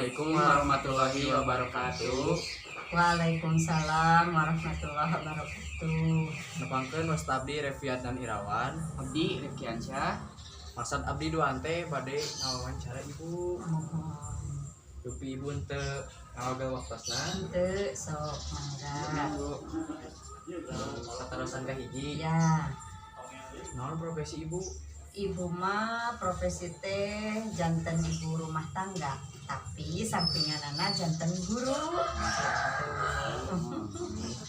Assalamualaikum warahmatullahi wabarakatuh. Waalaikumsalam warahmatullahi wabarakatuh. Nepangkeun, wasta abdi Reviat dan Irawan. Abdi Rifkiansyah. Maksud abdi duaan teh bade ngawawancara Ibu. Muhun. Dupi Ibu teu ngawagel waktosna. Henteu, sok mangga. Bu. Satarosan kahiji. Ya. Naon profesi Ibu? Ibu mah profesi teh janten ibu rumah tangga, tapi sampinganana janten guru. Gitu.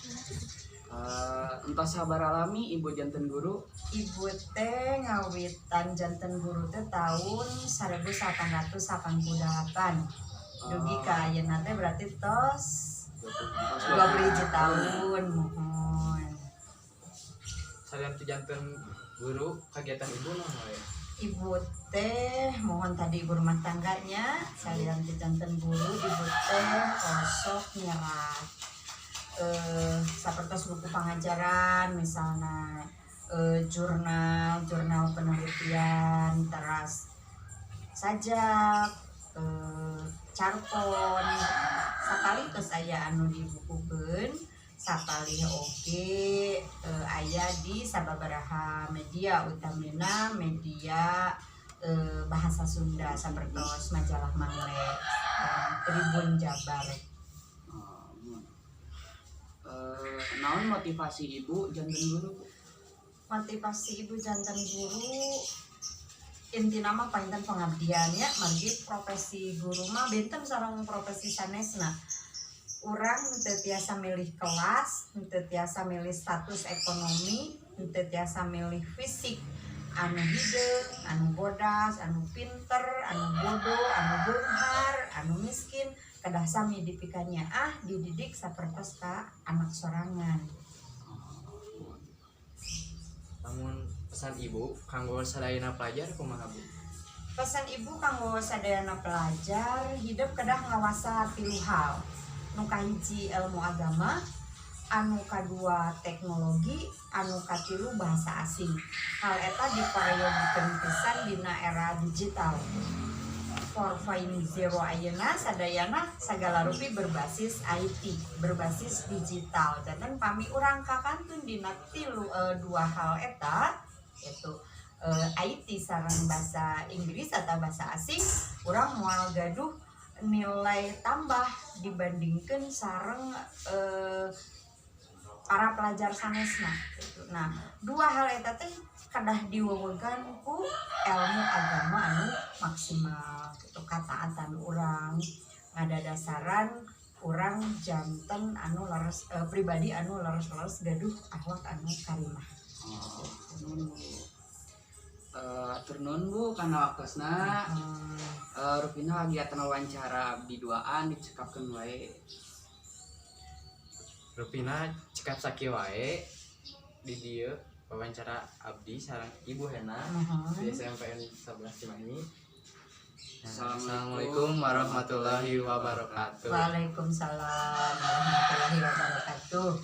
Entos sabaraha lami Ibu janten guru? Ibu teh ngawitan janten guru teh tahun 1888. Dugi ka ayeuna teh berarti tos 21 tahun, muhun. Salian ti janten guru, kegiatan Ibu naon wae? Ibu teh muhun, tadi ibu rumah tangganya. Salian ti janten guru, ibu teh osok nyerat sapertos buku pengajaran misalnya, jurnal jurnal penelitian, teras sajak, carpon. Sapalih terus aya anu dibukukeun, sapalih oge aya di sababaraha media, utamina media bahasa Sunda sapertos majalah Mangle, Tribun Jabar. Oh, muhun. Naon motivasi Ibu janten guru, Bu? Motivasi Ibu janten guru intina mah panginten pengabdian ya, margi profesi guru mah benten sareng profesi sanesna. Urang teu tiasa milih kelas, teu tiasa milih status ekonomi, teu tiasa milih fisik, anu hideung, anu bodas, anu pinter, anu bodoh, anu beunghar, anu miskin, kedah sami dipikanyaah, dididik sapertos ka anak sorangan. Namun pesan Ibu kanggo sadayana pelajar kumaha, Bu? Pesan Ibu kanggo sadayana pelajar, hidup kedah ngawasa tilu hal. Nu kahiji ilmu agama, anu kadua teknologi, anu katilu bahasa asing. Hal eta diperyogikan pisan dina era digital 4.0 ayeuna. Sadayana sagala rupi berbasis IT, berbasis digital. Janten pami urang kakantun dina tilu dua hal eta, yaitu IT sareng bahasa Inggris atau bahasa asing, urang moal gaduh nilai tambah dibandingkan sareng para pelajar sanesna gitu. Nah, dua hal eta teh kedah diwewegan ku ilmu agama anu maksimal gitu, kataatan urang ngadadasaran urang janten anu leres, pribadi anu leres-leres gaduh akhlak anu karimah. Oh, nuhun, Bu. Atur nuhun, Bu, kana waktosna. Rupina kegiatan wawancara abdi duaan dicekapkeun wae. Rupina cekap sakieu wae di dieu wawancara abdi sareng Ibu Hena di SMPN 11 Cimahi. Nah, Assalamualaikum Assalamualaikum warahmatullahi wabarakatuh. Waalaikumsalam warahmatullahi wabarakatuh.